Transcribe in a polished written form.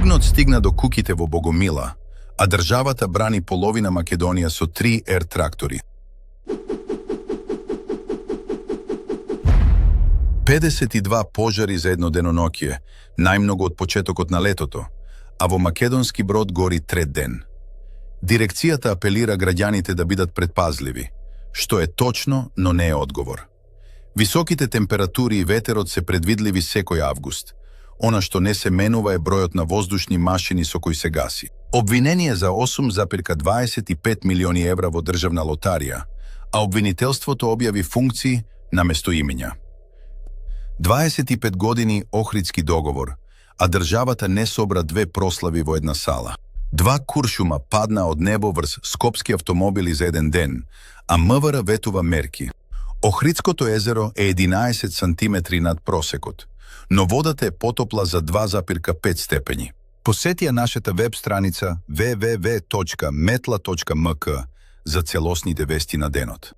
Огнот стигна до куките во Богомила, а државата брани половина Македонија со 3 ер трактори. 52 пожари за едно деноноќие, најмногу од почетокот на летото, а во македонски брод гори трет ден. Дирекцијата апелира граѓаните да бидат предпазливи, што е точно, но не е одговор. Високите температури и ветерот се предвидливи секој август. Она што не се менува е бројот на воздушни машини со кои се гаси. Обвинение за 8,25 милиони евра во државна лотарија, а обвинителството објави функции наместо имења. 25 години Охридски договор, а државата не собра 2 прослави во една сала. 2 куршума падна од небо врз скопски автомобили за еден ден, а МВР ветува мерки. Охридското езеро е 11 сантиметри над просекот, но водата е потопла за 2,5 степени. Посети ја нашата веб страница www.metla.mk за целосните вести на денот.